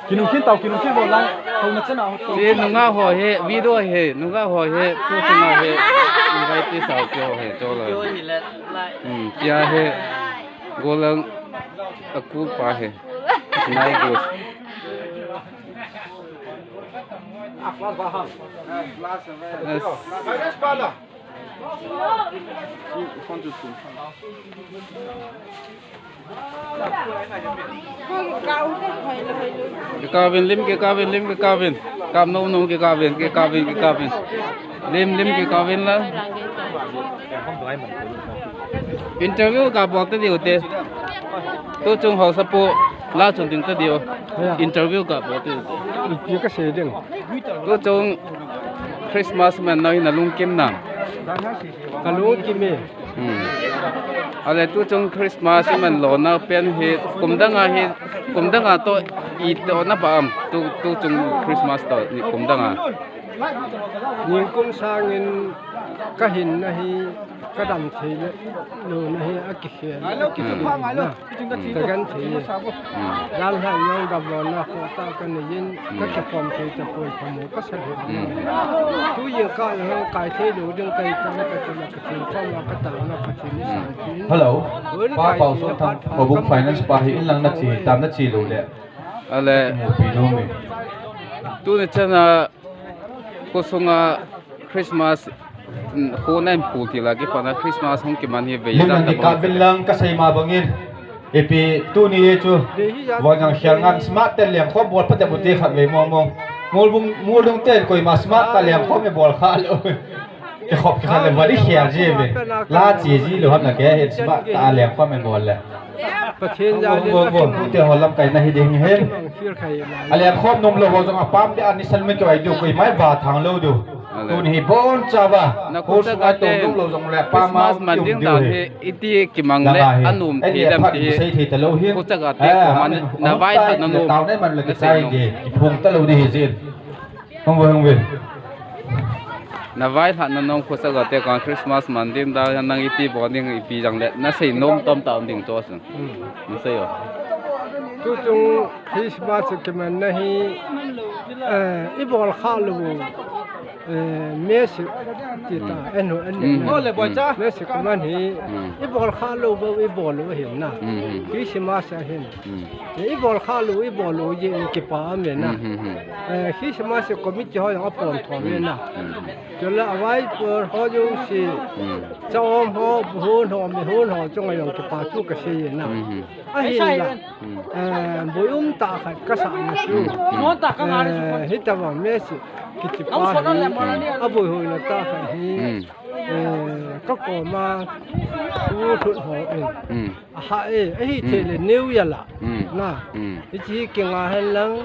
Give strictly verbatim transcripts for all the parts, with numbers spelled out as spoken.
Kinung kin tau, kinung kin bol lang. Tau na chana ho. Che nunga ho he, video he, nunga ho he, tu chunga he. Invite sao kyo he, cho la. Hmm, kya he? Golang aku pa he. Nai go. Yes. Kikavin lim, kikavin lim, kikavin. Kam nom nom, kikavin, kikavin, kikavin. Lim, lim, kikavin la. Interview kabol ta diu te. Tu chung ho sapu la chung ding ta diu. Interview kabol ta diu. Ipi kasei ding. Tu chung Christmas man nau hi na lungkim nam? Ka lungkim e. Hmm. Ale tu chung Christmas man lona pen hi kum danga hi, kum danga to itoh na pa am? Tu, tu chung Christmas to ni kum danga. Ningkum sangin ka hinna hi, ka dam thei le lona hi a kikhel, a kikhel na. Ka gan thei e. Hmm. Jan lhai jong damlona khoh tah ka nei in, ka kikhom thei tapoi, phamou ka sa lheh. Hmm. Tu jingkah jong kai thei lou ding ka hi tah, ka tah na ka thil khom a ka tah na ka thil ni san pi in. Hello. Pa Pausonthang, Maubung Finance pa hi in lang na che, tam na che lou le. Ale. Mu pi lou me. Tuni chana Khosunga Christmas, mm, kho na in phu ti la kipat na Christmas hung kiman hi vei lim jang nang ka bang kikap vin lang ka sei ma bangin. Ipi tuni hi chu. Vang jang hial ngan smart te leng khom bol pate bu te khat vei mo mo. Mul bung, mul dung te koima smart ta leng khom e bol kha lo. Kikhop kikhat le vali hial ji ve. La chi ji lo ham na ke he smart ta leng khom e bol le. Pathen ja le. Go, go, go. Tute ho lamkai na hi ding hi. Aleng khom nom lou ho jong apam de ani salmen ke wai diu, koima va thang lou diu. Ale. Tuni hi bon chauva. Na ko sa ka te. Christmas man ding dan hi iti kimang le anum thei dem ti hi. Sei thei ta lou hi. Ko sa ka te ko man na vai khat na nom. Tau nei man le ke sai de. Ki phung ta lou di hi jin. Hung ve, hung ve. Na vai lhah na nom khosa ga te kang Christmas man ding da nang iti bol ding ipi jang le na sei nom tom ta um ding to sun. Hmm. Na sei o. Tu chung Christmas kiman na hi, eh, i bol kha lou, eh, mesi ti ta, hmm, en ho, en hmm, ne. Hmm. Mesi kiman hi, hmm, i bol kha lou bo, i bol lou hi na. Hmm, hmm. Christmas a hin. Hmm. I bol kha lou, i bol lou ji in kipa a me na. Hmm, hmm, hmm. Eh, Christmas committee ho jong apon tho ve na. Hmm, hmm. Chule avai por ho jouse. Hmm. Cha-om ho, bu hon ho, mi hon ho chunga jong kipa thu kasei e na. Hmm, hmm. Ahinla. Hmm. Eh, boi um tah khat kasa na chu. Hmm, hmm. Eh, hitabang mesi kiti pa hi. Hmm. Aboi hoi na tah khat hi. Hmm. Eh, ka koma thu thut ho in. Hmm. Aha, eh, ahi, hmm, thei le New Year la. Hmm. Na. Hmm. Hichi kinga hen lang,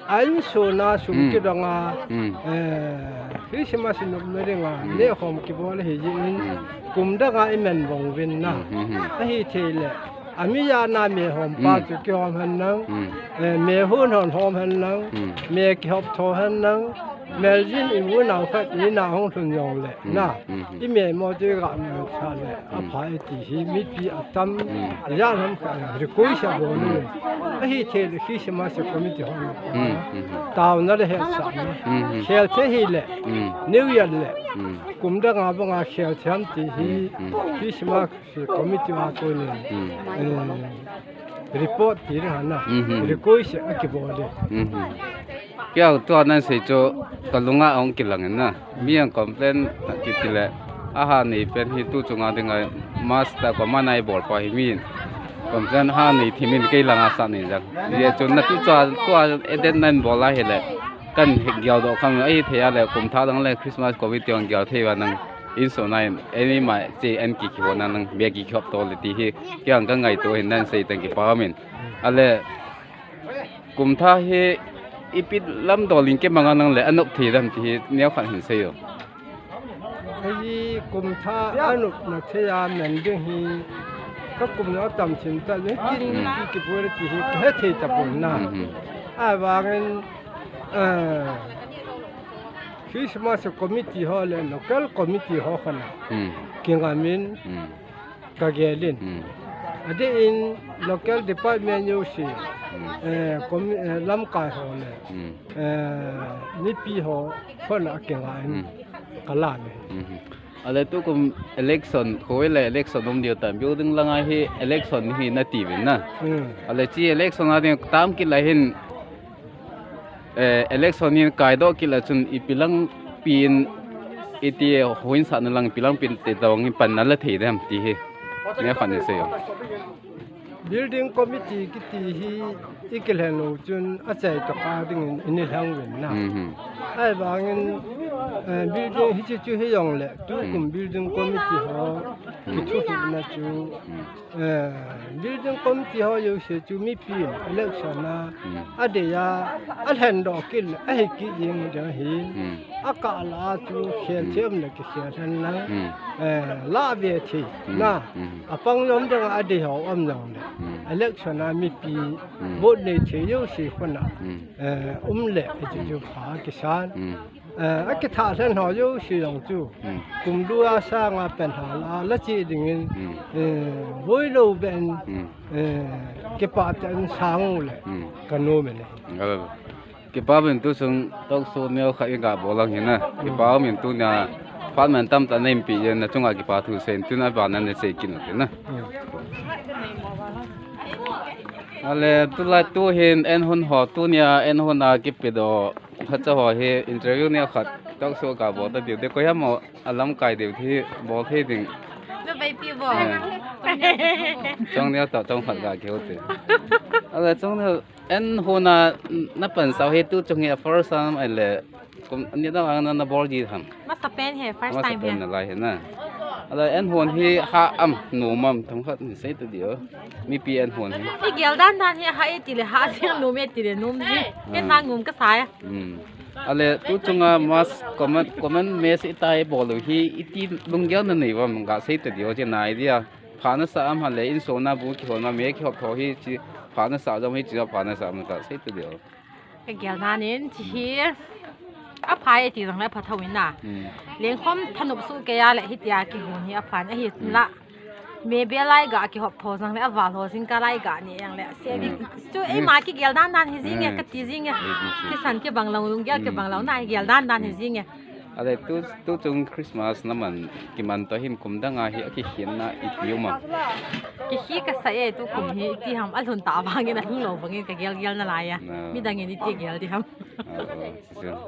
a insung na sum, hmm, kidong a, hmm, eh, Christmas nop na ding a, hmm, neh khom kibol hi ji in, hmm, kum dang a i man vong vin na. Hmm, hmm, hmm. Ahi thei le, a mi ja na me hom pa, hmm, chu kihom hen lang, hmm, eh, me hun hon hom hen lang, hmm, me kihop tho hen lang, Mel jin i unau khat, i na hung lhun jong le, hmm, na. Hmm, hmm. I me mo te ga me sa le, hmm, apha e ti hi mipi atam, hmm, jan ham khat, request abol e. Hmm. Ahi thei le Christmas committee ho. Hmm, hmm, hmm. Taona le hetsahna. Hmm, hmm. Khel thei hi le, hmm, New Year le, hmm, kum dang a bang a khel thei ham ti hi, hmm, hmm, Christmas Committee a konin, hmm, eh, report ti ding hana, hmm, hmm, request a kibol e. Hmm, hmm. Kei a tua nan sei chu ka lunga ahung kilang in na. Mi ang complain kiti le. Aha nei pen hi tu chunga ding a master ko manai bol pa hi mi complain ha nei thimin kei langa sa nei jang. Ye chun na tu chua, tua edit nan bol a hi le. Kan hek giau do kham ahi thei a le kum tha dang le Christmas committee ang giau thei va nang. Insung na in, eima che an kikihop na nang, bia kikihop to le ti hi, kei ang ka ngaito hin nan sei tang kipa min. Ale, kum tha hi, ipi lam dol in kimang a nang le, anop thei dem ti hi, neo khat hin sei o. Hei kum tha anop na thei a man ding hi, ka kum na tam chin ta le, kin, hmm, ki, kipui le ti hi, ka he thei ta pon na. Hmm, hmm. Ahivangin, eh, Christmas committee ho le local committee ho khun a, hmm, kingamin, hmm, kagelin. Hmm. Adeh in local department jouse, hmm, eh, commi-, eh, lamkai ho le, hmm, eh, mipi ho khun a kingain, hmm, kalan e. Hmm. Ale tukum election, khoi le election um diu tan, building langa hi election hi nati uvin na. Hmm. Ale chi election a ding tam kit lai hin, eh, election hin kaidoh kit lai chun ipi lang pin, iti hoinsahna lang ipi lang pin ti tong in panna la thei dem ti hi. Neo khat in sei o. Building committee kiti hi ikilhen lou chun achai tokah dingin ini lhang uvin na. Mhm. Ahivangin, eh, building hiche chu hijongle, tukum, hmm, building committee ho, hmm, kithuhilna chu, hmm, eh, building committee ho jouse chu mipin election a, hmm, adei a, alhen doh kit le, ahi kit jeng ding ahi. Hmm. Akah lah a chu khel, hmm, thei um le kikhel hen lang. Hmm. Eh, lah ve thei. Hmm. Na. Hmm. Apang lom dang a adei ho um jongle. Hmm. Election a mipi, hmm, vote nei thei jouse khun a, hmm, eh, um le, hichu, hmm, chu pha kisan. Hmm. Eh, akithah lhen ho jouse jong chu, hmm, kum du a sanga pen hal a la che dingin, hmm, eh, boilou ben, hmm, eh, kipah tah in sang u le, hmm, kanom e. Kipa uvin tuchung talk show neo khat iga bol lang hin na. Kipa umin tunia phat man tamtah na inpeh jeh in nachunga kipa thu seiyin tin abana nasei kit u tin na. Ale tulai tuhin en hon ho tunia en hon a kipedoh khat cha ho hi interview neo khat talk show ga bol ta diu te koi ham alamkai diu thi bol thei ding. Chong neo ta chong khat ga keu te. Ale chong neo En hon a na pansah hi tuchung hi a first time ahile, kum, ani dang a na, na bol ji ham? Masa pen hi, first time hi. Masa pen nalai hi na. Ahile en hon hi ha am, nom am, themkhat hin sei ta diu. Mipi en hon hi. I gel dan dan hi ha e tile, ha jing, nom e tile, nom ji. Ken na ngum kasa e. Hmm. Ahile tuchunga mass common, common mass itia bol u hi, iti lunggel nanei uvam gasei ta diu, hiche na idea. Pha nasah am ahile, insung a bu kihon a, me kihop tho hi, hiche pha nasah jong hiche pha nasah am gasei ta diu. Ka gel dan in, hiche hi apha e ti jongle apha thou in na. Hmm. Lengkhom thanop soh kei a le hitia kihon hi aphan ahi la. Me be lai ga kihop tho jongle aval ho jingkah lai ga ni jeng le. Se bi chu eima kigel dan dan hi jing e, kati jing e. Kisan kibang lou, lunggel kibang lou na, gel dan dan hi jing e. Ahile tu, tuchung Christmas naman kiman toh hin kum dang a hi akikhenna ipi um am? Kikhen kasa e tukum hi, iti ham alhun tah vangin, alhun lou vangin kagel gel nalai a. Midang in iti gel di ham.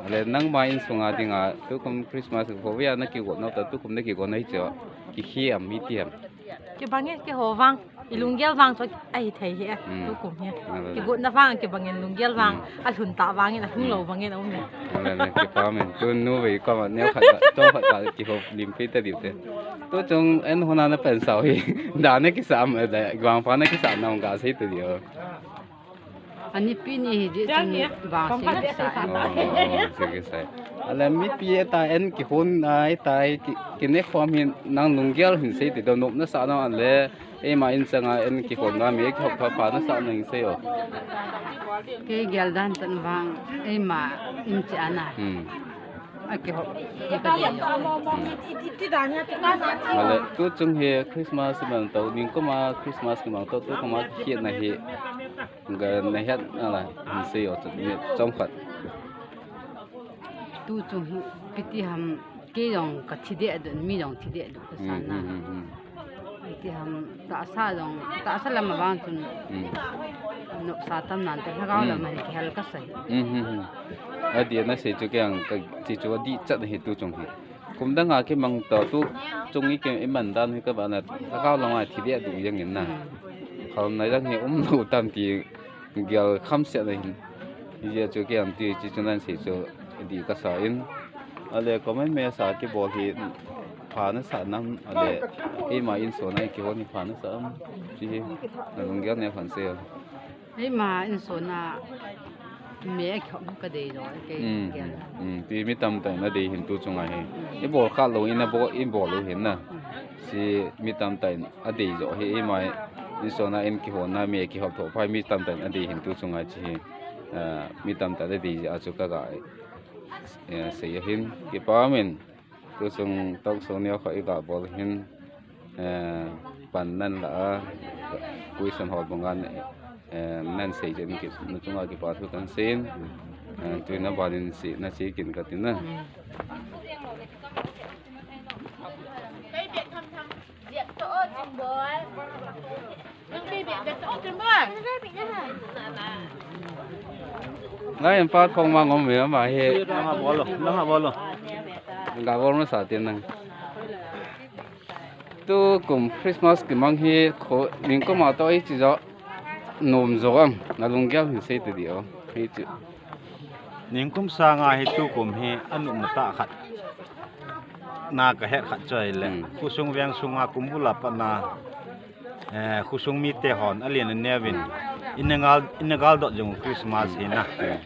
Ahile nangma insung a dinga tukum Christmas khovei a nakigon nau toh tukum nakigon nau hiche kikhen am iti ham? Kibang e, keiho vang. I lunggel vang chu ahi thei hi e, tukum hi. Kigotna vang kibang in lunggel vang, alhun tah vangin, alhun lou vangin aum e. Kipa min, tun nu vei koma neo khat, chong khat kihop lim pei ta diu te. Tuchung en hon a na pansah hi, da na kisah am, da vangpha na kisah na um gasei ta diu. Anipi ni hi jeh chun vangse kisa e. Oh, oh, se kisa e. Ahile mipi eta en kihon a, eta ki, kinekhom hin nang lunggel hin sei ti diu, nop nasah na ahile eima insung a en kihon a me kihop pha pha nasah na hin sei o. Kei gel dan tah vang eima in che ana. Hmm. Akihop hi kadei jo. Hmm. Ahile tuchung hi Christmas man toh, nikum a Christmas man toh, tukum a kikhenna hi Ga nahet nalai, hin sei o, chun ni chomkhat. Tuchung hi, kiti ham, kei jong kathi deh dun, mi jong thi deh dun, kasan na. Hmm, hmm, hmm, hmm. Kiti ham, tahsa jong, tahsa lam a vang chun, nopsa tam nan te, lhagao lam a hi kihel kasa hi. Hmm, hmm, hmm. Adih a nasei chu kei jong, kachi chu adih chat hi tuchung hi. Kum dang a kimang toh tuchung i ki, iman dan hi kaba na, lhagao lam a thi deh dun jeng in na. Kholna jang hi um lou tam ti gel kham se na hin. Hijeh chun kei jong ti chi chun nasei chu adih kasa in. Ahile comment me sa kibol hi pha nasah nam, ahile eima insung a kihon hi pha nasah am. Chi hi na lunggel neo khat sei o. Eima insung a me kihop kadei jo, kei gel. Hmm, ti mi tamtah in adei hin tuchung a hi. Hmm. I bol kha lou in a bol, i bol u hin na. Hmm. Chi mi tamtah in adei jo hi eima insung a en kihon a me kihop tho pha mi tamtah in adei hin tuchung a chi hi. Eh, mi tamtah le di ja chu ka ga, eh, sei ahin, kipa min, tu sung talk show ni kho i ga bol hin, eh, pan nan la a, question ho bang an, eh, nan sei jen ki, na chunga kipa thu kan sei in, eh, tuina ban in si, na si kin ka tin na. Lai in pa khong ma ngom ve ma he. Lang ha bol lo, lang ha bol lo. Ga bol ma sa tin nang. Tu kum Christmas kimang hi kho, ningkum a to i chi jo, nom jo am, na lunggel hin sei te di o. Hi chu. Ningkum sanga hi tu kum hi a nopna tah khat, na ka het khat chu ahile. Hmm. Khosung veng sunga kum bul a pat na, eh, khosung mite hon a lian a neo in, i na gal, i na gal dot jong Christmas hi na. Hmm.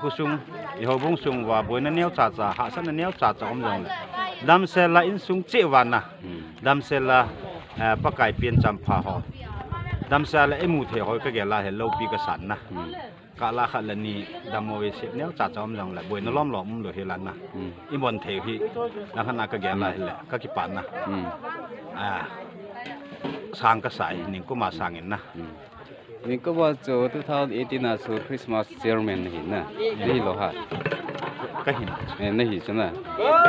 Khosung, i houbung sung uva boina neo cha cha, hahsatna neo cha cha um jong le, damsel a insung cheh uva na. Hmm. Damsel a, eh, Pakai pen champha ho. Damsel a i mu thei ho ka gel a hi lopi ka san na. Hmm. Kah la khat le ni dam mo ve sep neo cha cha um jong le, boina lom lom um lou hi la na. Hmm. I bon thei hi, lang khat na ka gel a hi le, ka kipa na. Hmm. Ah, sang ka sa e, ningkum a sang in na. Hmm. Ningkum a chu two thousand eighteen a chu Christmas chairman na hi na. Na hi lou ham? Ka hin. Eh, na hi chu na.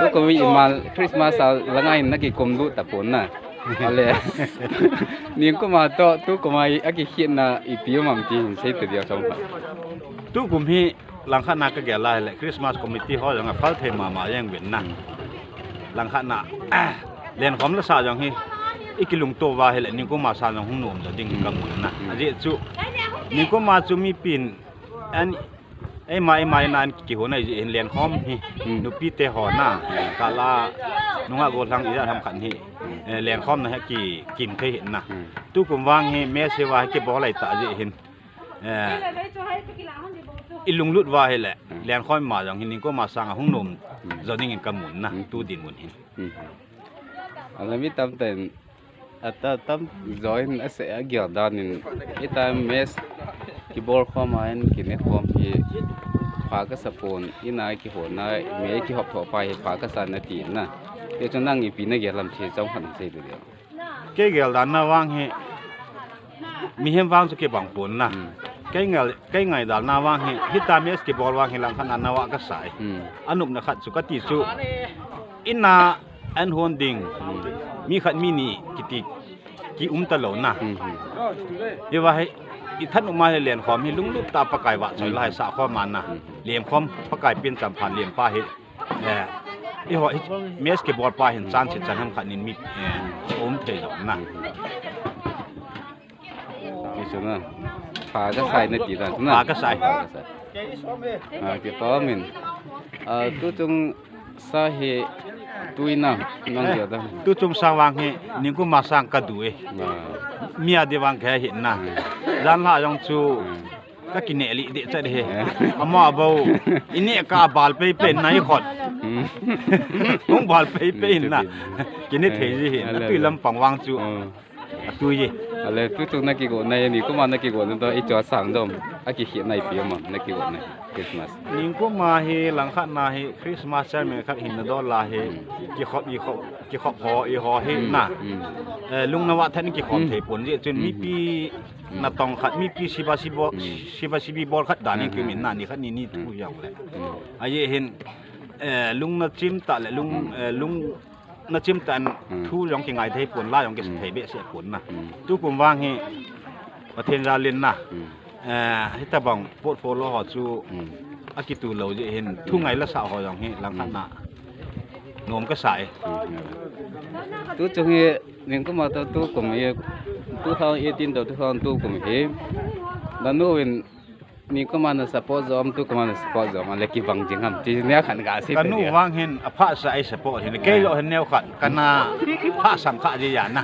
Tu kum i mal Christmas a la ngai na kikum lut ta pon na. Ale. Ningkum a to, tu kum a i, a kikhetna ipi um am ti hin sei te di o chom pha. Tu kum hi lang khat na ka gel a hi le Christmas committee ho jong a phal thei ma ma jeng uvin na. Lang khat na, lenkhom la sa jong hi, i kilungto uva hi le, ningkum a sa jong hung nom jo ding ka mun na. Ajeh chu, ningkum a chu mipin, an, eima, eima in an kihon a jeh hin lenkhom hi, Hmm. nupi te ho na, kah la, nungah gollhang ijat ham khat hi, Hmm. eh, lenkhom na hi ki, kim thei hi na. Hmm. Tu kum vang hi, mess hi uva hi kibol lai ta jeh hin. Eh, i lunglut uva hi le, Hmm. lenkhom ma jong hi ningkum a sang a hung nom Hmm. jo ding in ka mun na, Hmm. tu dinmun hin. Hmm. Ale mi tamtah in, a ta tam jo in a sei a gel dan in, i ta mess kibol khom a in, kine khom hi pha ka sa pon, i na kihon a, me kihop tho pa hi pha ka sa na ti na. Ti chu nang ipi na gel lam ti chom khat sei te di o. Kei gel dan na vang hi, mihem vang chu kibang pon na. Hmm. Kei ngai, kei ngai dan na vang hi, hi ta mess kibol vang hi lang khat na na va ka sa e. Hmm. A nopna khat chu ka ti chu, i na an hon ding, Hmm. mi khat mi ni kiti, ki um ta lou na. Hmm, hmm. Hi uva hi, i thanop ma hi lenkhom hi lunglut ta Pakai vahchoi Hmm. la hi sa khom a na. Hmm. Lenkhom Pakai pen champha lem pa hi. Eh, i ho, i mess kibol pa hin chance chan ham khat nin mi, eh, um thei jo na. Ti chu na. Pha ka sa e na ti dan chu na. Pha ka sa e. Pha ka sa e. Ah, kipa min. Ah, tu chung sa hi tui na, nang Eh, dia da. Tu chung sa vang hi, ningkum a sang ka du e. Ah. Mi a di vang ka hi na. Hmm. Jan la jong chu, Hmm. ka kineh lih deh chat hi. Eh. Ama bou, i neh ka bal pei pei na i khot. Hmm. Hung bal pei pei Hmm, na. Kine thei ji hi. Ale, Tui ale. lampang vang chu. Hmm. A tui ji. Ale, tu chung na kigo na hi, ningkum a na kigo na to, i cho sang dom. A kikhetna ipi um am, na kigo na hi, Christmas. Ningkum a hi, lang khat na hi, Christmas chairman khat hin na dol la hi. Hmm. Kikhop i khop, kikhop ho, i ho hi Hmm. na. Hmm. Eh, lung na va than kikhop Hmm. thei pon ji chun Hmm. mipi Hmm. natong khat, mipi siba sibo, Hmm. siba sibi bol khat dan in Hmm. kimin na ni khat ni ni thu Hmm. jong le. Hmm. Ajeh hin, eh, lung na chim ta le lung, Hmm. eh, lung na chim ta in Hmm. thu jong kingai thei pon la jong ki Hmm. thei behseh pon na. Hmm. Tu kum vang hi Pathen jal in na. Hmm. Eh, hitabang portfolio ho chu Hmm. a kitu lou jeh hin thu Hmm. ngai la sa ho jong hi lang khat Hmm. na nom ka sa e. Hmm. Tu chung hi ningkum a to tu kum hi two thousand eighteen to two thousand two kum hi. Nanu in ningkum a na support jo am, tu kum a na support jo am, ale kibang jing ham. Ti neo khat ga sei Ka te nu dia. vang hin a pha sa e support hin. Kei Ah. jo hin neo khat. Ka na pha sam kha ji ya na.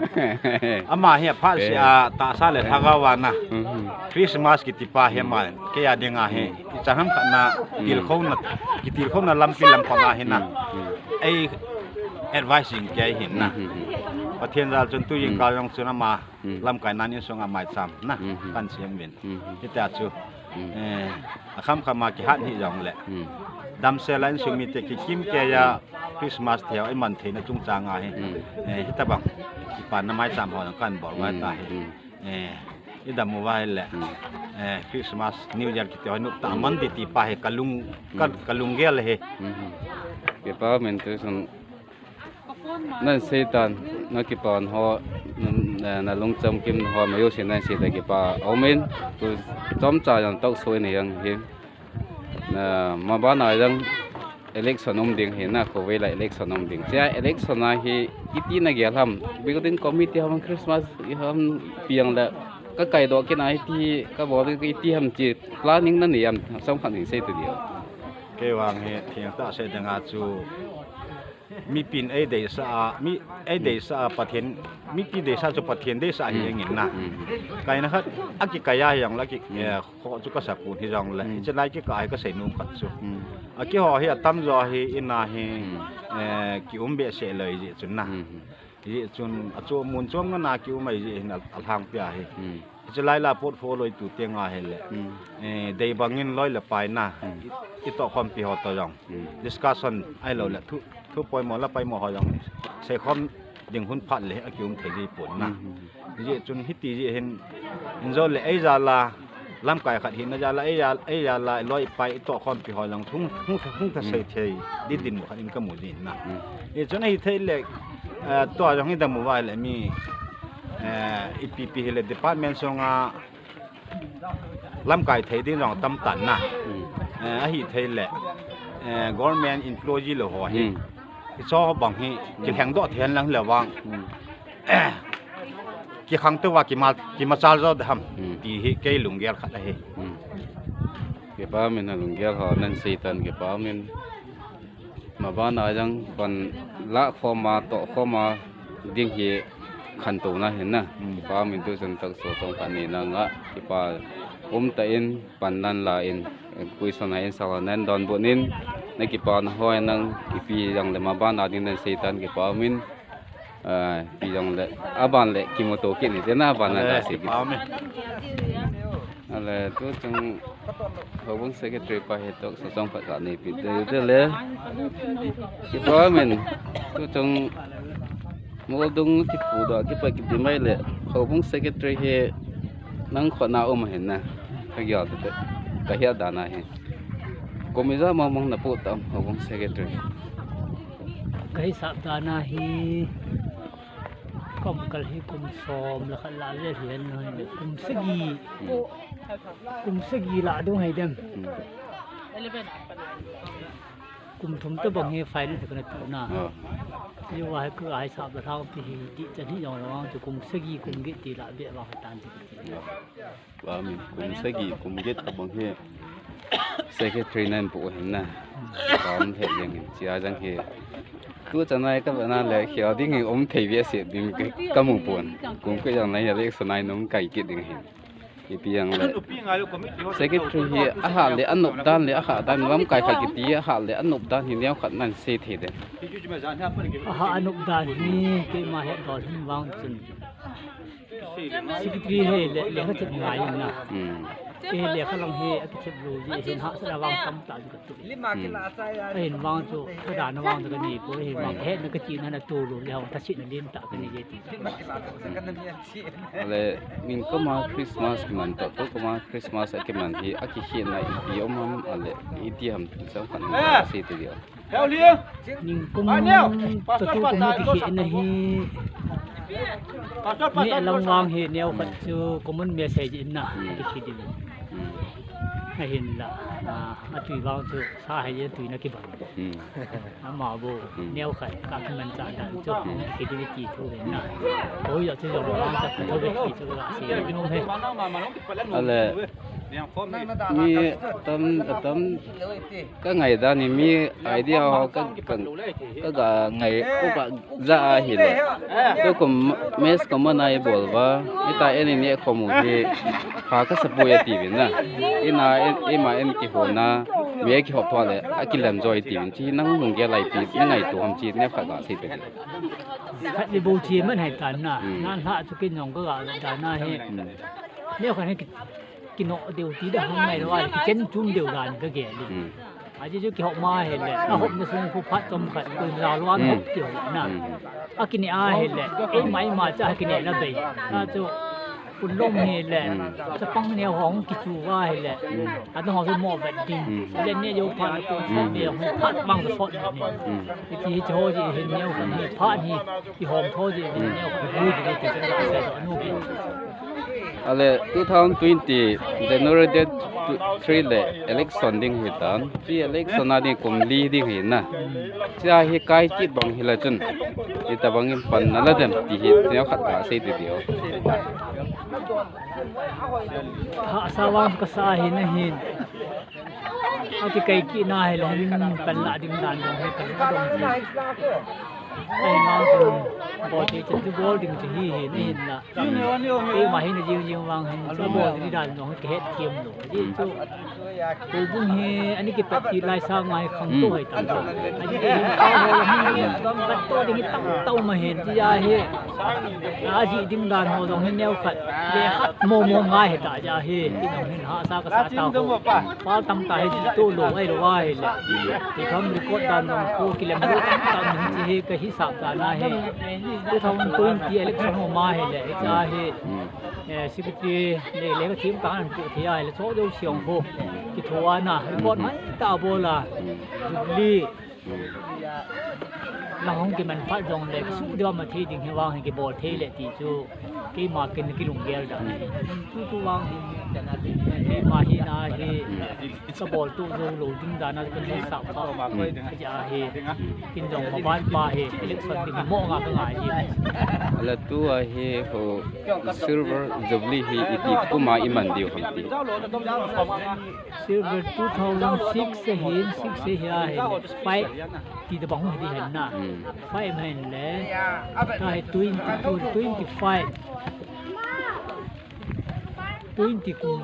Ama hi a pha si Eh. a ta sa le Eh. thaga va na. Mhm. Christmas kiti pa hi Hmm. ma. Kei a ding a hi. Hmm. I chan ham khat na Hmm. tilkhou na, kitilkhou na lampi lampang a hi na. Hmm. Hmm. Ei advice in kei hin na. Hmm. Hmm. Pathen jal chun tu jing Hmm. ka jong chun ama Hmm. lamkai nan insung a maicham na. Hmm. Kan siam vin. Hmm. Hita chu. Hmm. Eh, akham kham a kihat hi jong le. Hmm. Damsel a insung mite kikim keiya Christmas thei iman theina chungchang a hi. Hmm. Eh, hitabang. Ipan na mai cham ho kan bol vai ta hi. Hmm. Eh, idam u vai le. Hmm. Eh, Christmas, New Year kiti ho nup ta man di ti pa hi kalung, ka, hmm, kalung gel hi. Hmm. Kipa min tu sun Nan seitan, na kipan ho, na, na lungcham kim ho, mayo sin nan seita kipa. Amen. Tu chomcha jong talk show in jong hi. Na, mabana jong election um ding hi na, khovei la election um ding. Chia election a hi, iti na gel ham, building committee ham, Christmas ham, piang la, ka kaidoh kit na iti, ka bol iti ham chi, planning na nei am, chomkhat nei sei tu dia. Kei vang hi, thengtah sei ding a chu, Mipin eideisah a, mi eideisah a Pathen, mipi deisah chu Pathen deisah hi engin na. Kaina khat, akikai a hiang la ki, eh, kho chu kasa pun hi jong le. Hiche lai kikah hi kasei nom khat chu. Akiho hi atamjo hi ina hi, eh, kium behseh lou ji chun na. Hijeh chun, achu mun chom ngana kium ahi jeh hin a, alhangpi ahi. Hiche lai la portfolio tu teng ahile. Eh, dei bangin loi le pai na. I, itoh khompi ho toh jong. Discussion ahilou le thu, thu poimo la paimo ho jong. Seikhom ding hun phat le akium thei ji pon na. Hijeh chun hiti jeh hin, injo le eija la, lamkai khat hina jal a, eija, eija la, loi pai itoh khompi ho jong hung, hung, hung thasei thei di dinmun khat in kamu jin na. Hichun ahithei le, eh, tua jong idam u vai le mi, eh, ipi pi hile department sunga lamkai thei ding jong tam tan na. Eh, ahithei le, eh, government employee lou ho hi. Hicho bang hi, kilhengdoh thei lang le vang. Kikhang tou va kima, kimachal jo da ham. Ti hi kei lunggel khat ahi. Kipa min a lunggel ho nan seitan kipa min. Mabana jong pan la khoma toh khoma ding hi khantouna hin na. Kipa min tu chun talk show chomkhat nei na nga kipa um tah in pan nan la in, eh, question a in sala nan donbut in na kipa na hoi nang ipi jong le mabana ding nan seitan kipa min. Ah, pi jong le, aban le, kimuto kit ni, tena aban na ka si kit. Ale, tu chung, houbung secretary pa hi talk show chomkhat ka nei pi, te, te le. Kipa min, tu chung, moldung kipu da, kipa kiti mai le, houbung secretary hi, nang khona um hin na, ka gel te, ka hia da na hi. Kum ija mong mong na pu tam, houbung secretary. Kahisap dan a hi, kum kal hi kum som le khat la le hian lo hi le kum sagi, kum sagi la dung hai dem. Kum thum tabang hi final kana tu na. Ni wa hai ka hisap la thang ti hi ti chan hi jong lo ang chu kum sagi kum get ti la be wa tan ti. Ba min kum sagi, kum get abang hi secretary nan pu hin na. Ba um thei jeng hin, chia jang hi. Tu chanai ka bana le khia ding hi um thei ve se ding ka, ka mu pon. Kum ka jang nai le sanai nung kai kit ding hin. Ipi jang le. Secretary hi aha le anop dan le aha dan lamkai khat kiti aha le anop dan hi neo khat nan se thei de. Aha anop dan hi keima he dol hin vang chun. Secretary hi le, lekha thep ngai in na. Hmm. Eh, lekha lang hi, akithep lou ji, hin hahsa vang tam ta ji ka tu. Hmm. Ahin vang chu, ka dan vang chu ka nei poi, ahin vang, hmm, ka hetna ka chihna na tu lou, le hong thasitna lim tah ka nei je ti. Ale, min koma Christmas kiman toh, tu koma Christmas a kiman hi, akikhenna ipi um ham, ale, iti ham, chang khan, si tu dia. Ningkum tatu kum a kikhehna hi neh lam vang hi neo khat chu common message in na, kikheh ding. Ahinla, ah, atui vang chu sa hai je tui na kibang. Ama bo, neo khat ka kiman cha dan chu kikheh ding ti thu hin na. Oi, ya chu jong vang cha ka tho ve ti chu ka sei nom he. Ale, mi tam, tam, ka ngai dan hi mi idea ho ka, ka, ka ga ngai, ka ga ja a hi le. Tu kum mess kum a nai bol va, ita en in e khomu hi, kha ka support e ti vin na. Ina en, ima en kihona, mi e kihop tho le, akilam joi ti vin. Chi nang lunggel lai pi, na ngaito ham chi, ne kha ga sei pe. Khat le bo chi man hai tan na, nan hla chu kin jong ka ga dan a hi. Ne kha ne ki Kinoh deu ti da hung ngai lo a, kichen chum deu dan ka gel in. Hmm. Ajeh chu kihop ma ahile, ahopna sung khu phat chomkhat, kum ja lou a hop kihop na. Hmm. Akineh ahile, eima eima cha kineh na bei. Achu, pulom hile, chapang neo hung kichu ahile, adang ho chu mo vet ding. Le neh jou phat, kum sa neo hung phat mang sot ding. Hmm. Iti hi cho ji hin neo hung hi phat hi, ihom tho ji hin neo hung hui ding ti chu ka sa nu ki. Ale two thousand twenty January date three le election ding hitan. Pre-election a ding kum li ding hi na. Chia hi kai kit bang hila chun, itobang in pan nala dem ti hi, neo khat ka sei ti diu. Hahsa vang kasa hi na hin. Akikai kit na hile, hin pan la ding dan dong hi kan dong. Ai ma chu, bol thei chan chu bol ding chu hi hi, na hin la. Eima hin jing jing vang hin, chu bol ding dan dong hi kihet thiam lou. Ajeh chu, houbung hi, ani kipat ti lai sang ngai khang to hai tam. Ajeh chu hin, ka ho la hin, kat to ding hi tam tau ma hin, ti ja hi. Ajeh ding dan ho dong hi neo khat, le khat mo mo ngai hi ta ja hi, ti dong hin hahsa kasa ta ho. Pal tam ta hi, ji to lou ai lou a hile. Ti kham record dan dong khu kilem lou tam tam hin chi hi ka hisap dan a hi. Two thousand twenty election ho ma hile, cha hi. Eh, secretary le le ka thim ka an pu thei a hile, cho deu siang ho. Kitho ana, record mai ta bol a. Jubilee. La hung kiman phat jong le, kisuh deu a ma thei ding hi vang hi kibol thei le ti chu. Keima kin kilunggel dan. Tu tu vang hi, keima hi na hi. Ka bol tu jou lou ding dan a ka hisap pa. Ka ja hi. Kin jong ma ban pa hi. Election ding mo nga ka ngai hi. Ala tu a hi ho Silver Jubilee hi iti kum a iman diu ham ti. Silver two thousand six se hin, six se hi a hin, five ti da bang hi di hen na. Hmm. Five hen le, ta hi twenty-two, twenty-five. Twenty kum.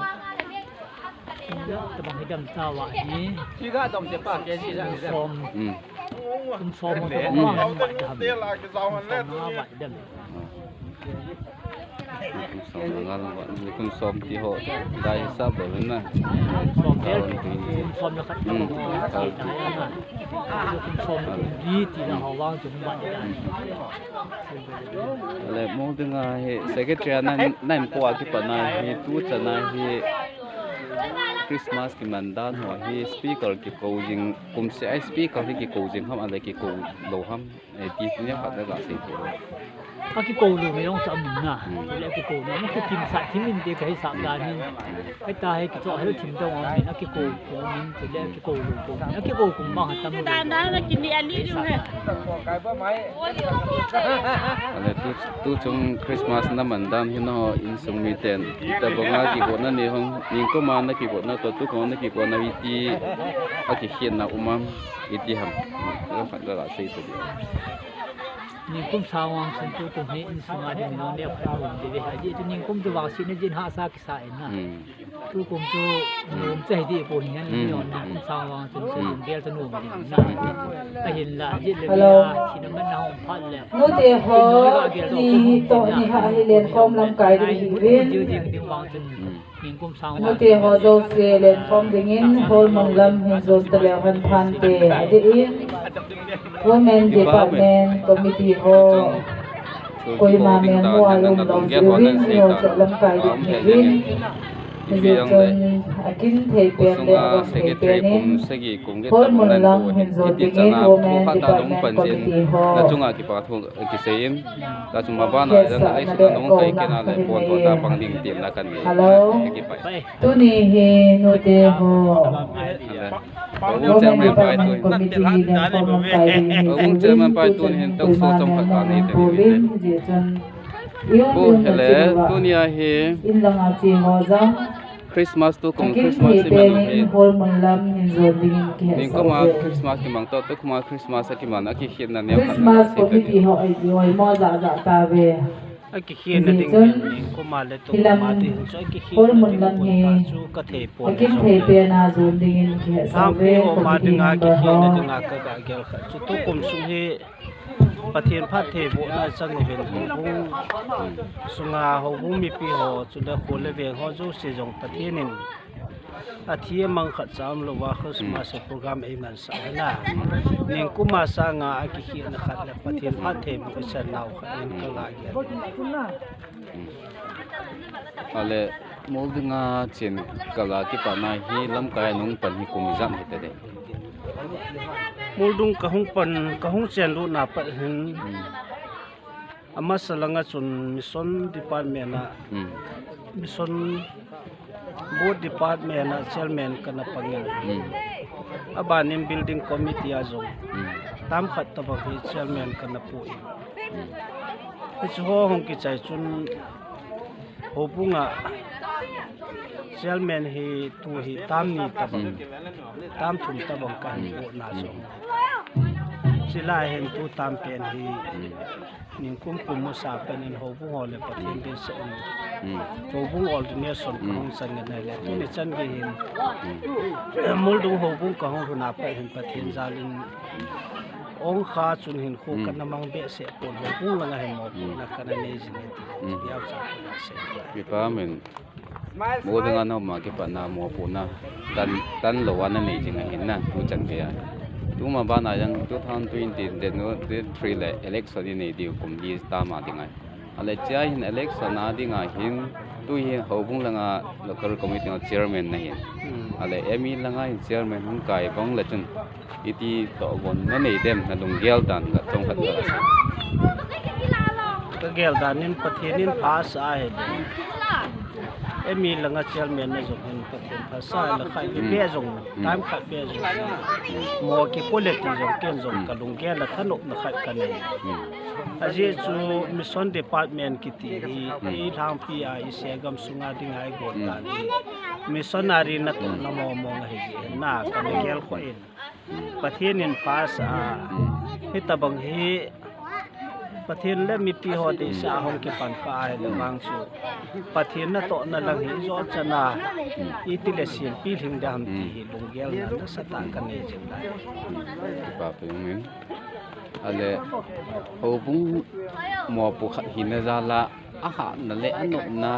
Tabang hi dam ta wa hi. Siga dom te pa ke si ja. Som. Hmm. Kum som mo tabang ma ma dam. Kum som na ngal wa. Ni kum som ti ho. Dai sa bo na. Som el. Kum som na khat. Hmm. Kum som na khat. Kum som na khat. Kum som na khat. Le, mo dinga hi secretary a nan, nan po a kipat na hi, tu chan a hi Christmas kiman dan ho hi speaker kikou jing, kum se a speaker hi kikou jing ham, ale kikou lou ham, eh, ti ni khat le ka sei ti. Akikou lou mi jong cha mun na. Hmm. Le kikou na, mo kikim sa, kimin te ka hisap dan hi. Hei ta hei kicho hei thim dong a min, akikou kou min, chule akikou lou kou min, akikou kum bang ha tam. Dan dan la kini ali ju he. Ale tu, tu chung Christmas na man dan hi no insung miten. Tabang a kigotna ni hong, ningkum a na kigotna to, tukum a na kigotna iti, akikhen na um am, iti ham. Ka khat ka sei to. Ningkum sang vang chun tukum hi insung a ding no le khat um de ve ha ji tu ningkum tu vang si na jin hahsa kisa in na. Hmm. Tukum chu, um, chai di po hin, hmm, yon, hmm, kum sang vang chu, hmm, kum gel chu nom ding na. Hmm. Ahin la, jit le, hello, la, thina man na hung phat le. Nute ho, ni to ni ha hi lenkhom lamkai ding hi uvin. Ding, ding, ding vang chu. Hmm. Ningkum sang vang. Nute ho jouse lenkhom dingin, Holmun lam hin jon ta leu hen phante, adeh in. Women Department Committee ho. Koima mengmu a um lou jiuvin, eiho chu lamkai ding hi uvin. Hijeh chun akin thei pen le agom thei pen in, Holmun lam hin jon dingin Women Department Committee ho. Hetsahna le agom kahi nei. Hello. Tuni hi nute ho. Women Department Committee hi lenkhom lamkai ding hi uvin, tu chun koima mengmu um pouvin, hijeh chun. Bo hele, tunia hi. In langa che ho jong. Christmas tukum Christmas hi manu hi. Holmun lam hin jon dingin kihe sa uve. Ningkum a Christmas kimang to, tukum a Christmas a kiman, akikhenna neo khat. Christmas committee ho ei, ei mo ja ja ta ve. Akikhenna ding hin, ningkum a le tukum a ding hin, so akikhenna ding hin, ka thei pon. Akin thei pen a jon dingin kihe sa uve, committee member ho. Ka gel khat. Chu tukum sung hi. Pathen phattheibohna chang uvin houbung sunga houbung mipi ho chule kho le veng ho jouse jong Pathen in athi amang khat cha umlouva Christmas program eimansah hina. Ningkuma sanga akikhehna khat le Pathen phattheiboh ichan nau khat in kagah gel. Ale, Muldung a chen kal a kipatna hi lamkai a nahung pan hi kum ijat hitadem? Muldung kahung pan, kahung chenlutna pat hin, amasa langa chun mission department a, mission board department a chairman kana pangin, abanin building committee a jong term khat tobang hi chairman kana pu in. Hiche ho hung kichai chun houbung a chairman hi tu hi term ni tobang, term thum tobang kahin pohna chu. Chulai hin tu term pen hi ningkum kum masa pen in houbung ho le Pathen dinsah in houbung ordination kahung chang in ahile tuni chan gei hin Muldung houbung kahung lhun a pat hin Pathen jal in ong kha chun hinkho kana mang behseh pon, houbung langa hin mopohna kana nei jing e ti neocha kana sei. Kipah in. Muldung a naum a kipatna mopohna tan, tan lou a nanei jing ahin na tuchan gei a. Tuma bana jong two thousand twenty, January three le election inei diu kum li term a ding ahi. Ale chea hin election a dinga hin tu hi houbung langa local committee chairman nahin. Ale M E langa hin chairman hung kai bang le chun iti tohgon nanei dem, nalunggel dan khat chomkhat gasei. Kagel dan in Pathen in phasah ahile, M E langa chairman na jong hin Pathen phasah ahile khat beh jong, term khat beh jong mo kipo le ti jong ken jong kalunggel a thanopna khat kanei. Ajeh chu mission department kiti hi ilhangpi a isei gam sunga dinga igon dan hi missionary natohna mong mong ahi jeh in na kana gelkhoh in. Pathen in phasah a, hitobang hi Pathen le mipi ho deisah a hung kipan kha ahile vang chu Pathen natohna lang hi ijot chan a itile selpi lhing ding ham ti hi lunggelna nasatah kanei jing lai. Kipah pen in. Ale, houbung mopo khat hina jal a, ahahna le anopna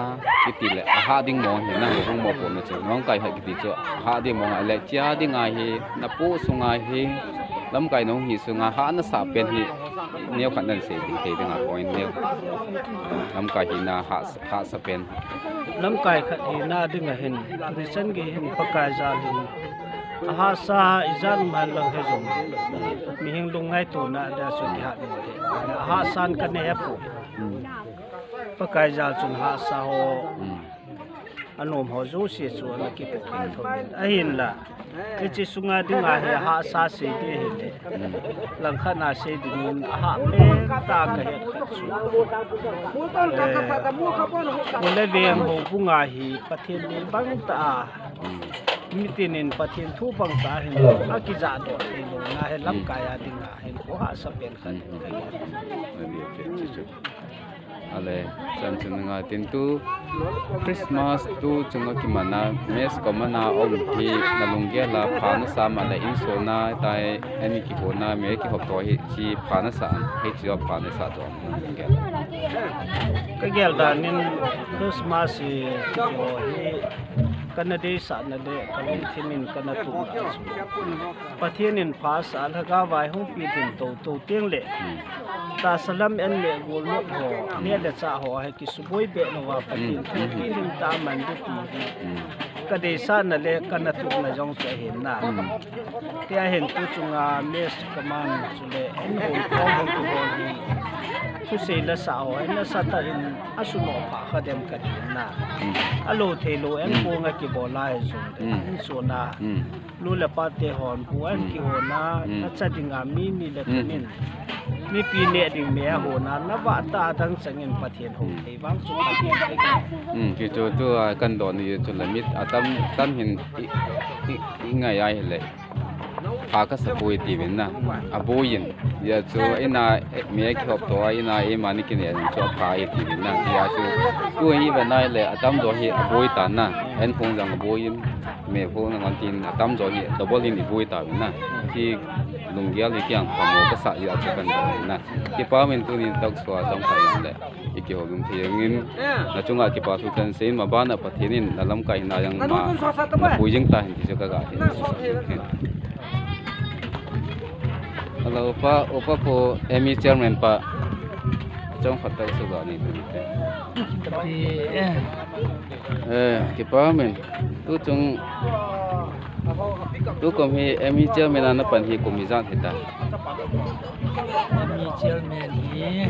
kiti le, ahah ding mong hina, houbung mopohna chu. Lamkai khat kiti chu, ahah ding mong ahile, chea dinga hi, napoh sunga hi, lamkai nahung hi sunga, hahna sah pen hi, neokhat nahin sei ding thei dinga, point neo. Lamkai hina hah, hahsa pen. Lamkai khat hina dinga hin, tuni chan gei hin Pakai jal hin, ahahsa ijat um henlang hijong, mihem lungngaitona dia chu kihat mo le. Ahahsan kanei hepoi. Pakai jal chun hahsa ho, anom ho jouse chu ana kipoh thou in. Ahinla, hiche sunga dinga hi ahahsa sei ding hile, langkhat a sei dingin ahah pentah kahet khat chu, eh, kho le veng houbunga hi Pathen dei bangtah a, mitin in Pathen thu bangtah a hin akijahdoh theilouna hi lamkai a dinga hin kho hahsa pen khat in kahi. Ale, chan chun ngai tin tu Christmas tu chunga kimanna, mess commander a um hi nalunggel a pha nasa am, ale insung a tai, ani kihona, mi kihop to hi chi pha nasa am, hiche a pha nasa to am nalunggel a? Kagel dan in Christmas hi kiti ho hi kana deisahna le kalungthim in kana tupna chu Pathen in phasah a lhagao vaihompi lhin toto teng le, tahsa lam an le golnot ho, neh le chah ho hi kisuboi beh louva Pathen thu pilhing tah a man ding ti hi kadeisahna le kana tupna jong chu ahin na. Tia hin tu chunga mess commander chule an hon khom hon kibol hi thusei la sah ho hi nasatah in asunoh phah kha dem kati na. Alou theilou an kong a kibol a hijong le, insung a nu le pa te hon bu an kihona, nacha dinga mi ni le thum in mipi neh ding me ahona, navah tah a dang chang in Pathen hou thei vang chu Pathen thei. Kichu tua kan don ni chu le mi atam tam hin i, i, i ngai ahile pha kasapoi tiuvin na, aboi in. Hijeh chun ina, eh, mi kihop to a ina, eh, eimani kineh in chu apha e tiuvin na. Hijeh chun tu hi vena le atamjo hi aboi tan na. An phong jong aboi in, mi phong jong tin atamjo hi double in iboi tauvin na. Hi Lunggel hi kiang phamo kasah jeh a chu kahin dong ahi na. Kipa umin tuni talk show a chomkhat jong le ikihoulim thei jeng in, nachunga kipa thu kahin sei in, maban a Pathen in nalamkai hina jong ma napui jing tahen ti chu kaga he. Hello, pa, upa pu, M E chairman pa. Chomkhat talk show ga nei tuni te. Eh, kipa umin. Tuchung, tukum hi M E chairman a napan hi kum ijat hita? M E chairman hi,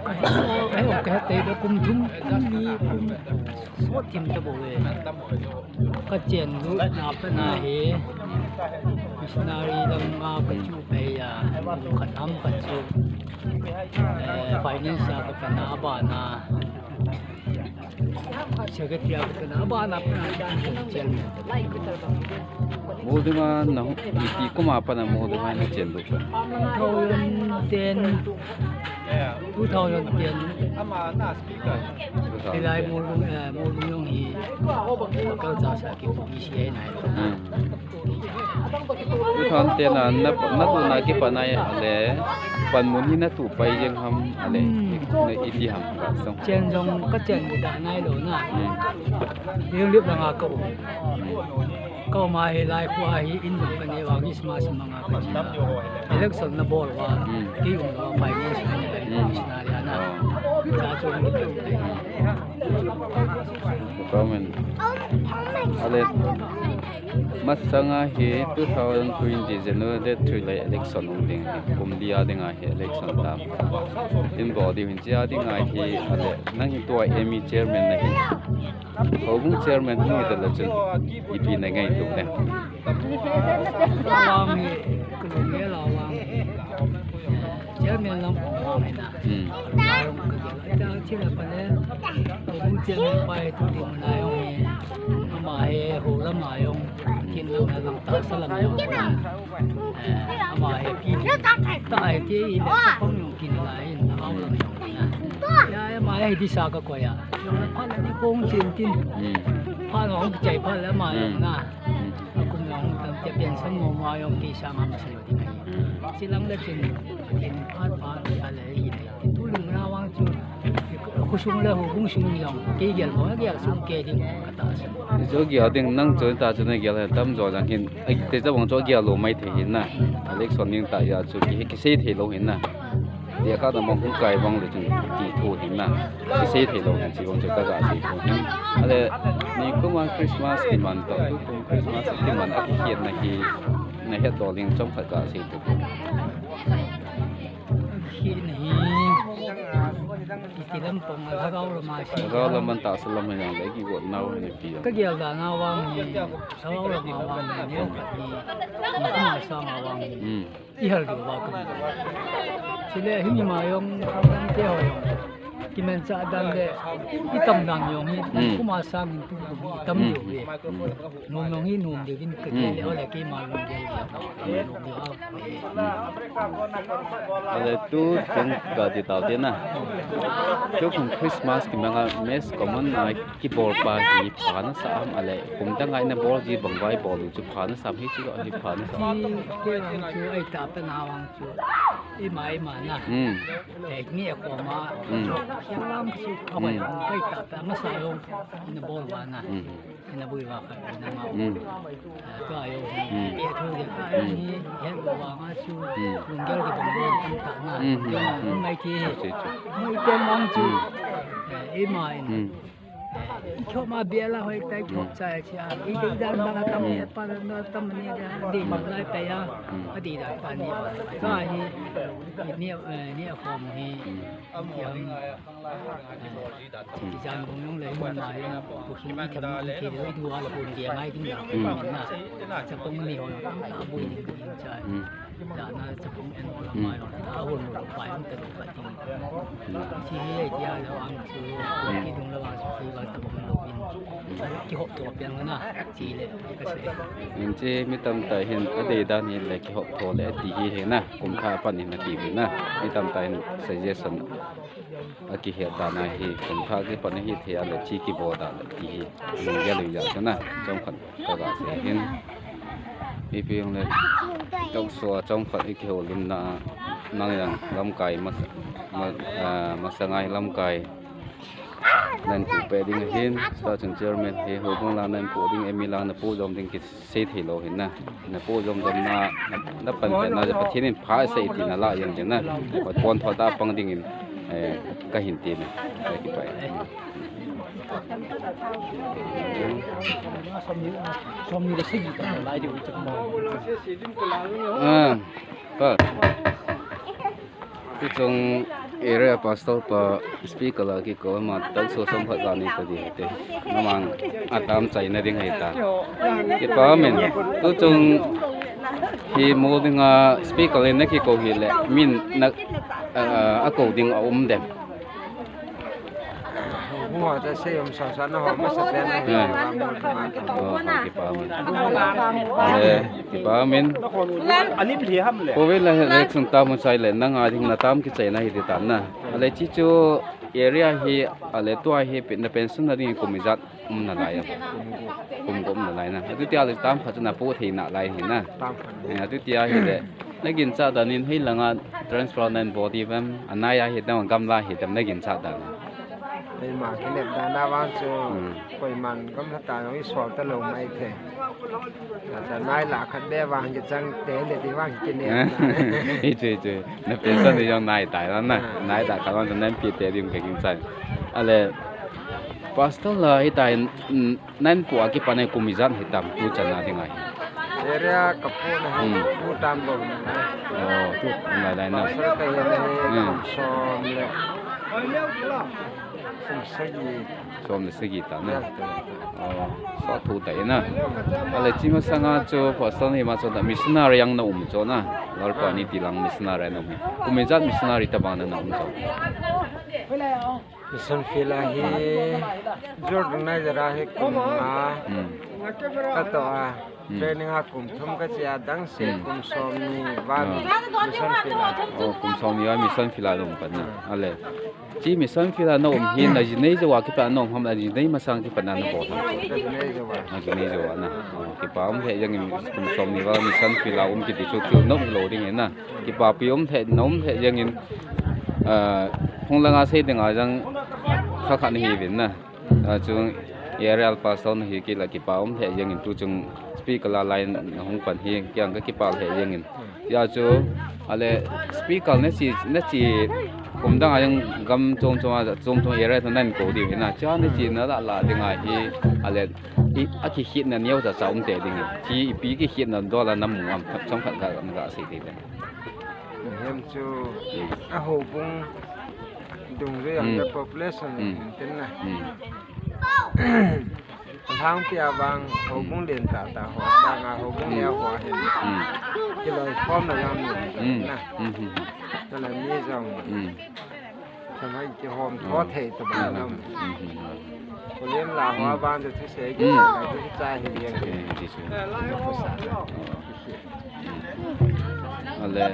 kahe, kahe, kahe tei da kum thum, kum ni, kum sot thim ta bou ve. Kachen lut na pat na hi missionary lam a kachu pei a, kum khat ham kachu, eh, finance a kapan a, abana secretary a kapan a, abana chairman. Mol dinga nahung, iti kum a pat na mol dinga nachen lut? Two thousand ten, two thousand ten. Hilai Moldung, eh, Moldung jong hi, local church a kipu hi si ai nai. Hmm. Two thousand ten a na, na tu na kipan ai ale, panmun hi natu pai jeng ham ale, hmm, na iti ham ka song. Chen jong kachen da nai lou na. Hmm. Yung lip langa ka um. Hmm. Ka um a hilai khu a hi in jong kanei uva Christmas manga kachi a. Election nabol uva. Hmm. Kei um lou a finance na, hmm, missionary a na. Oh. Cha chu ni. Comment. Ale, masanga hi two thousand twenty January date three le election hung ding hi, kum li a dinga hi election tam. In bol diu hin chia dinga hi, ale, nang hi tua M E chairman nahi. Houbung chairman hung hita le chun, ipi na ngaito le? Awang hi, kalung hi la awang hi. Chairman lam awang hi na. Hmm. Awang ka gel. Ita chila pa le, houbung chairman pa hi tu ding na jong hi. Ama hi, hou lam a jong, kin lam a jong, tahsa lam jong. Eh, ama hi, pi ta hi ti le, sa pang jong kin la in, hou lam jong. Ya, ama hi disa ka ko ya. Jong le phat le ni kong chin tin. Hmm. Phat le hung kichai phat le ama jong na. Hmm. Akum le hung tam te pen sang mo ma jong ti sang ama sa yo ti ngai. Hmm. Chilang le chin, tin phat phat ni ale hi le. Tu lung na wang chu. Khosung le houbung sung jong. Kei gel mo, gel sung kei ding ka ta sa. Chu gel ding nang chu ta chu na gel he tam jo jang hin. Ai te cha wang chu gel lou mai thei hin na. Election ding ta ya chu ki, kisei thei lou hin na. Tia kha na mong hung kai bang le chun ti thu hin na. Kisei thei lou hin chi bang chu kaga sei thu hin. Ale, nikum a Christmas kiman toh, tukum Christmas kiman a kikhen na hi, na hetdoh ding chomkhat ga sei thu. Kikhen na hi, kiti lam pong a lhagao lam a sei. Lhagao lam a tahsa lam a jong le kigot nau hi pi. Ka gel da na vang hi, lhagao lam a vang hi, ni khat ni, nikum a sang a vang hi. Hmm. I hal ding uva ka mu. Chule hi mi ma jong khang dang te ho jong. Kimanchah dan le, i tam dan jong hi, hmm, kum a sang in tu tu i tam, hmm, diu ve. Hmm. Nom jong hi nom diu vin ka, hmm, gel le, ole keima lung gel le, hmm, nom diu a. Ale tuchung ka ti tau te na. Tukum Christmas kimang a mass common a kibol pa hi pha na sa am ale, kum dang a i na bol ji bang vai bol u chu pha na sa am hi chu hi pha na sa am. Hi, hi vang chu, ai ta pa na vang chu. Ima, ima na. Hmm. Eh, ni a ko ma. Hmm. Yang lam chu, a ko, hmm, yang kai ta pa ma sa yo. I na bol va na. Hmm. I na bui va ka, i na ma. Hmm. Ah, ka yo. Hmm. Ye thu de ka yo, hmm, ni, he ko va ma chu. Hmm. Lunggel ki bang bol tam ta na. Hmm, hmm, hmm. Mai ti. Chu, chu. Mai ti mang chu. Hmm. Eh, ima, ima. Hmm. Choma biala hoi tai chop chai chia. I dei dan bang a tam ni, pa na tam ni da, dei lai pa ya. A dei dan pa ni. Ka hi, ni, ni a khom hi. Yang, eh, jan bung yong le, ma yong, bu hi i tham ni, ki dei du a la bun dia mai ding da. Na. Chapang ni ho na, tam ta bui ding chai. Dana chapang en ho la mai lo, ta hol lo, pai ang ta lo ka ting. Si hi ai tia lo ang chu, ki dung lo ang chu, ki ba ta bom lo in. Ki hop to piang na, si le, ka se. Min chi mi tam ta hin, a dei dan hin le ki hop to le ti hi he na, kum kha pan hin na ti hi na. Mi tam ta hin suggestion a ki he dan a hi, kum kha ki pan hi thei a le chi ki bo da le ti hi. Min ya lo ya chu na, chom khat ka ga se hin. Mi pi yong le. Talk show a chomkhat i kihoulimna a, nang jong lamkai mas-, ma-, ah, masanga hi lamkai nan pupe ding ahin, tua chun chairman hi houbung lang nan pu ding, M E lang na pu jom ding kisei thei lou hin na. Na pu jom jom na, na pan pen na, Pathen in pha sei ti na la jeng jeng na. Pathen pon tho ta pang ding in, eh, ka hin ti na. Ka kipa. Ah, pa. Tuchung area pastor pa speaker la kikou ma talk show chomkhat la nei ta ding te. Namang atam chaina ding ahi ta. Kipa min. Tuchung hi mo ding a speaker in na kikou hi le min na, ah, a kou ding a um dem. Hung ho ta sei um sa sa na ho masa pen na ho. Yeah. Wa mo ma. Oh, kipa min. Eh, kipa min. Alim hi ham le. Covid la election ta mun sai le nang a ding na tam kichaina hi ti tan na. Ale chi chu area hi ale tua hi pe-, na pension na ding kum ijat um nalai a. Kum gup um nalai na. Atu tia le tam khat chu na pu thei nalai hi na. Tam khat. Eh, atu tia hi le. Na ginchat dan in hei langa transfer nan body vem, anai a hi dam gamla hi dam na ginchat dan. Hei ma, kinep dan a vang chu, hmm, koiman gamla ta jong i sol ta lou mai thei. Cha nai la khat be vang kichang te le ti vang kinep. Hi chu, hi chu. Na pension ni jong nai tai la na. Ah. Nai ta khat vang chu nan pi te dim ka ginchat. Ale, pastor la hi tai, mm, Nan pu a kipat a kum ijat hitam tu chan a ding ahi. Area ka pu na hi, hmm, tu tam bou na. Oh, tu tam lai lai na. Pastor ka hi na hi, hmm, kum som le, kum sagi. Som le sagi ta na. Ya, tu. Oh, so tu ta na. Ale chi masanga chu pastor ni ma chu ta missionary jong na um chu na. Lalpa ni ti lang missionary na um. Kum ijat missionary tabang na um chu. Mission field a hi, Jordan a jara hi kum nga, hmm, ka toh a, hmm, training a kum thum ka che a, dang se, hmm, kum som ni val, ah, mission field a. Oh, kum som ni val mission field a dong pan na. Hmm. Ale. Chi mission field a na um hi na jinei jo a kipat na um ham, na jinei masang kipat na na bol ham. Na jinei jo a. Na jinei jo a na. Oh, kipa um lheh jeng in kum som ni val mission field a um kiti chu thil nom lou ding in na. Kipapi um lheh, na um lheh jeng in, ah, hung langa sei ding a jang kha kha ni hi vin na. Ah, chu area pastor na hi kila kipa um lheh jeng in tu chung speaker la line na hung pan hi kiang ka kipa lheh jeng in. Ya chu ale speaker na chi, na chi kum dang a jang gam chom chom a, chom chom area na nan ko di hi na. Cha na chi na la la ding a hi ale i, a kikhetna neo cha cha um te ding. Chi ipi kikhetna dol a na mu am chomkhat ga, ga sei te. Hem chu, hmm, a houbung dungjui ang, hmm, the population, hmm, tin na. Hmm. Lhangpi a vang houbung, hmm, len tah tah ho, sanga houbung, hmm, neo ho hin. Hmm. Kiloi khom na jong mi, hmm, na. Hmm, hmm, hmm. Tale mi jong. Hmm. Samai kihom tho thei tu ba nam. Kulen la hoa ban tu thusei ki, hmm, sa tu cha hi yang ki. Hmm, ti su. Tu ko sa. Ale.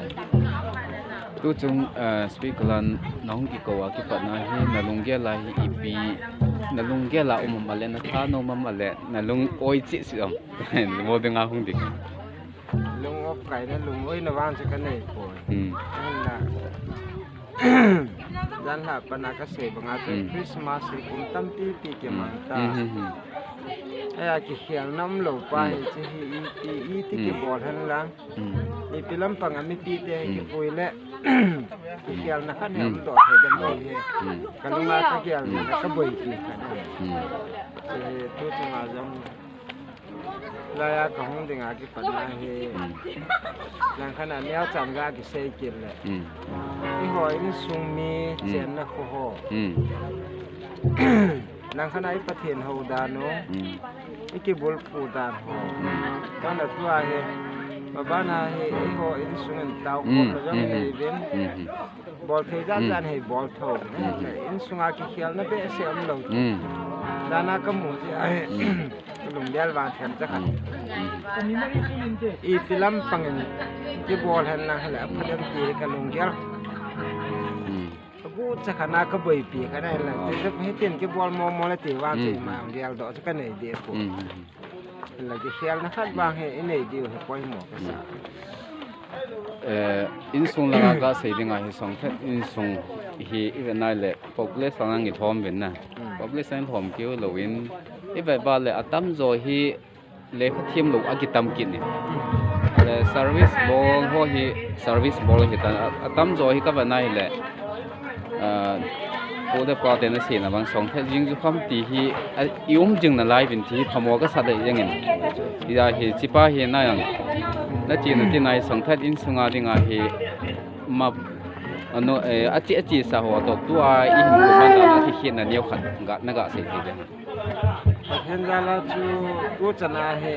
Tu chung, eh, speaker lan na hung kikou a kipat na hi, na lunggel a hi ipi, na lunggel a um am ale, na tha nom am ale, na lung oi chi si am. Mo ding a hung dik. Lung op kai na lung oi na vang chu ka nei poi. Hmm. Ahin la. Jan lha pan a ka sei bang a chu, hmm, Christmas hi kum tampi pi, hmm, kimang ta. Hmm, hmm, hmm. Ahi a kikhel na um lou pa, hmm, hi chu hi i, i, i ti, hmm, kibol hen lang. Hmm. Ipi lampang a mipi te, hmm, kipui le. Kikhel na khat hi, hmm, um doh thei dem ti hi. Hmm. Ka lung a ka khel na, hmm, ka boipi khat hi. Hmm. Chu hi tu chunga jong. Laiya ka hung ding a kipat na hi. Hmm. Langkhat a neo chan ga kisei kit le. Hmm. Eiho insung mi, hmm, chenna khu ho. Hmm. Langkhat a i Pathen hou dan u. Hmm. I kibulphu dan ho. Hmm. Kana tua hi. Maban a hi eiho insung in tao, hmm, khom na jong, hmm, nei vin. Hmm. Bol thei jat, hmm, jan hei bol tho. Hmm. Insung a kikhel na behseh um lou. Hmm. Dana ka mu ji a hi. Hmm. Ka lunggel vang them cha khat. Hmm. Hmm. Ipi lampang in kibol hen lang hile apha dem ti ka lunggel. Hmm. Agu cha khat na ka boipi khat na lang. Oh. Ti chu hitin kibol mo mo le ti vang, hmm, chu ima lunggel doh chu ka nei di pu. Hmm. La kikhel na khat vang hi i nei diu hi poimo ka sa. Hmm. Eh, insung langa kasei dinga hi Songthet insung hi ivet nai le population ang ilhom uvin na. Hmm. Population lhom keu louvin ivet uva le atamjo hi lekha thiem lou akitam kit in. Le service bol ho hi service bol hi ta atamjo hi kavet nai le Ah, pu le pa ten asei na bang Songthet jing jukham ti hi, ah, i um jing nalai uvin ti hi phamo kasah leh jeng in. Hijeh hin hiche pa hi na jong. Nache nati nai Songthet insunga dinga hi ma, ano, eh, ache, ache sa ho toh tua ihin kum man a kikhen na neo khat ga, naga sei thei dem? Pathen jal a chu tuchan a hi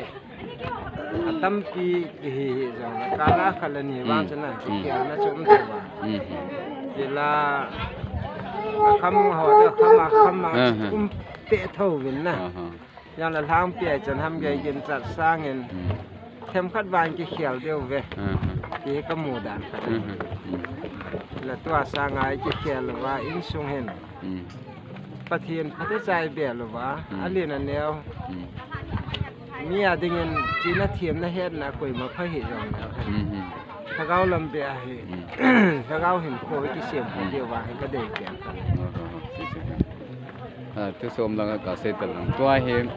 atampi kihi hi jong le, kal a khat le ni vang chu na, kikhelna chu um thei uva. Tila, akham ho, akham a, akham a, um peh tho uvin na. Jong le lhangpi a chan ham gei ginchat sangin, themkhat vang kikhel diu ve. Ti hi kamu dan khat. Le tua sanga i kikhel uva, insung hin. Pathen phatechan i bel uva, alen aneo. Mi a dingin chihna themna hetna koima pha hi jong le. Lhagao lam beh ahi. Lhagao hinkho i kisem pha diu va hi kadei pen. Ah, thusom langa kasei talang. Tua hi,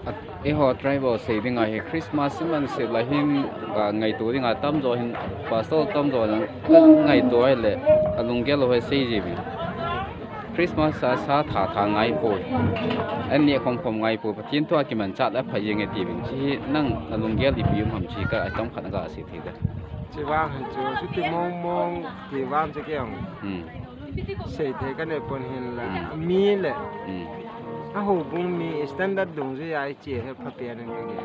ah, eiho tribal sei dinga hi Christmas iman seh la hin kangaito dinga tamjo hin pastor tamjo nang kangaito ahile alunggel ho hi sei ji uvin. Christmas a sa tha tha ngai poi. An neh khom khom ngai poi. Pathen thu a kimanchat a pha jeng e ti uvin. Hiche hi nang nalunggel ipi um ham ti hi ka, a chomkhat naga sei thei dem? Hiche vang hi chu, chuti mong mong ti vang chu kei jong. Hmm. Sei thei kanei pon hinla. Hmm. Mi le. Hmm. A houbung mi standard dungjui a iche hi phapen in kagel.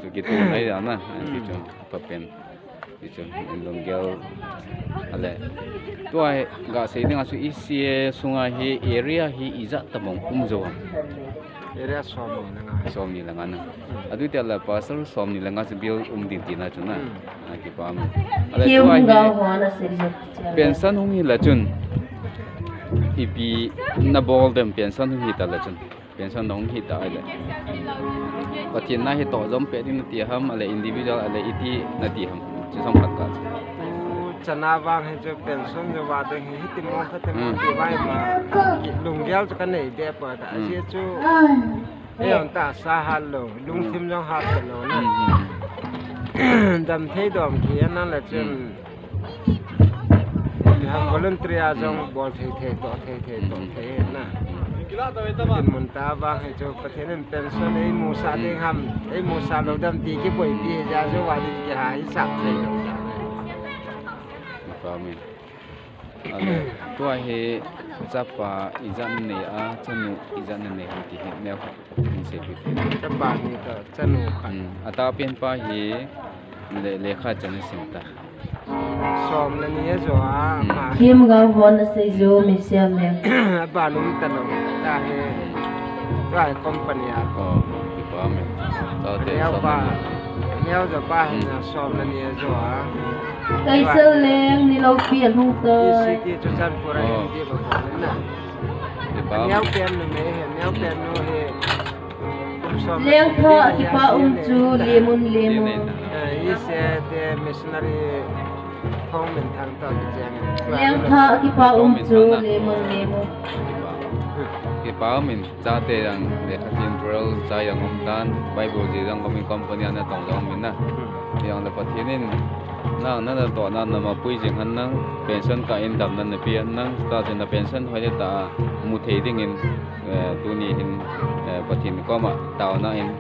Chu kitoh nai dan a, hmm, ti chu phapen. Ti chu, in lunggel. Ale. Tua hi, gasei dinga chu hiche sunga hi area hi ijat tabang um jou ham? Area somni le nga. Somni le nga na. Hmm. Adu tia la pastor somni le nga chu bial um ding tina chu na. Hmm. A, kipa um. Ale tua hi pension hung hi la chun. Ipi nabol dem pension hung hi ta la chun. Pension nahung hita ahile. Pathen na hi toh jom peh ding nati ham, ale individual, ale iti nati ham. Chu jong khat ka chu. Tuchan a vang hi chu pension jo va ding hi, hiti mo kha ti mo ti vai ma. Lunggel chu kanei be pa ta. Hiche chu. Ei jong tahsa hat lou, lungthim jong hat lou na. Damthei dom thei ana la chun. Ham voluntary a jong bol thei thei, toh thei thei, toh thei na. Tin mun ta vang hi chu Pathen in pension eimusah ding ham, eimusah lou dem ti kiboipi hi jeh a chu va ding kiha hi sap thei lou ta. Amen. Ale, tua hi chapa ijat nanei a, chanu ijat nanei ham ti hi neo khat hin seipeh. Chapa ni toh chanu khat. Hmm, atahpen pa hi le, lekha chan asim ta. Som le ni ajo a, hmm, ma. Kim ga hon asei jo mi siam le. Aban um talou ta hi. Tua hi company a. Oh, kipa um e. Tua te som le ni. Neo ja pa hin na som le ni ajo a. Kaisel leng ni loupi alhung tai. City Churachandpur a hin ti ba ko na. Kipa um. Neo pen nu me hin, neo pen nu hi. Lengtha kipa um chu lemun lemun. Eh, ise te missionary thong min thang ta ki cheng. Lengtha kipa um chu lemun lemun. Kipa um in. Chate jong lekha thiem twelve chai jong um tan, Bible ji jong um in company a natong jong um in na. Hmm. Jong le Pathen in nang na natoh na namapui jing hen lang, pension kah in damna napeh hen lang, chutah chun na pension hoitah a mu thei dingin, eh, tuni hin, eh, Pathen koma taona in,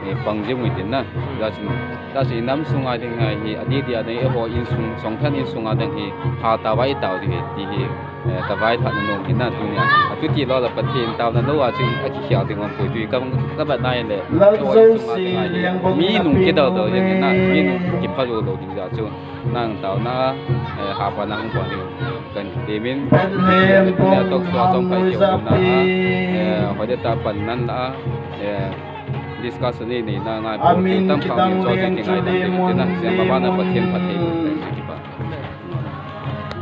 eh, pang jing u hitin na. Hmm. Chutah chun, chutah chun inam sunga ding hi, adih dih a ding, eiho insung, Songthen insung a ding hi, hatah uva itao ding hi, ti hi. Eh, ka vailhahna nom hi na tuni a. Atuti lou le Pathen taona lou a chu akikhel ding um poi ti ka, ka vet nai le. Lal Josie Liangbong mi nung kidou dou jeng hi na, mi nung kipha lou lou ding jeh a chu. Nang taona, eh, hahsatna hung pang ding. Kan ti min. Bethlehem bung tok suah chom kai keu na. Eh, hoitah a pan nan la. Eh, discussion nei nei na ngai po. Amin tam pa kitang min cho lem ti chu ngai le ti na. Lemon, siam ba ba na lemon. Pathen phatthei.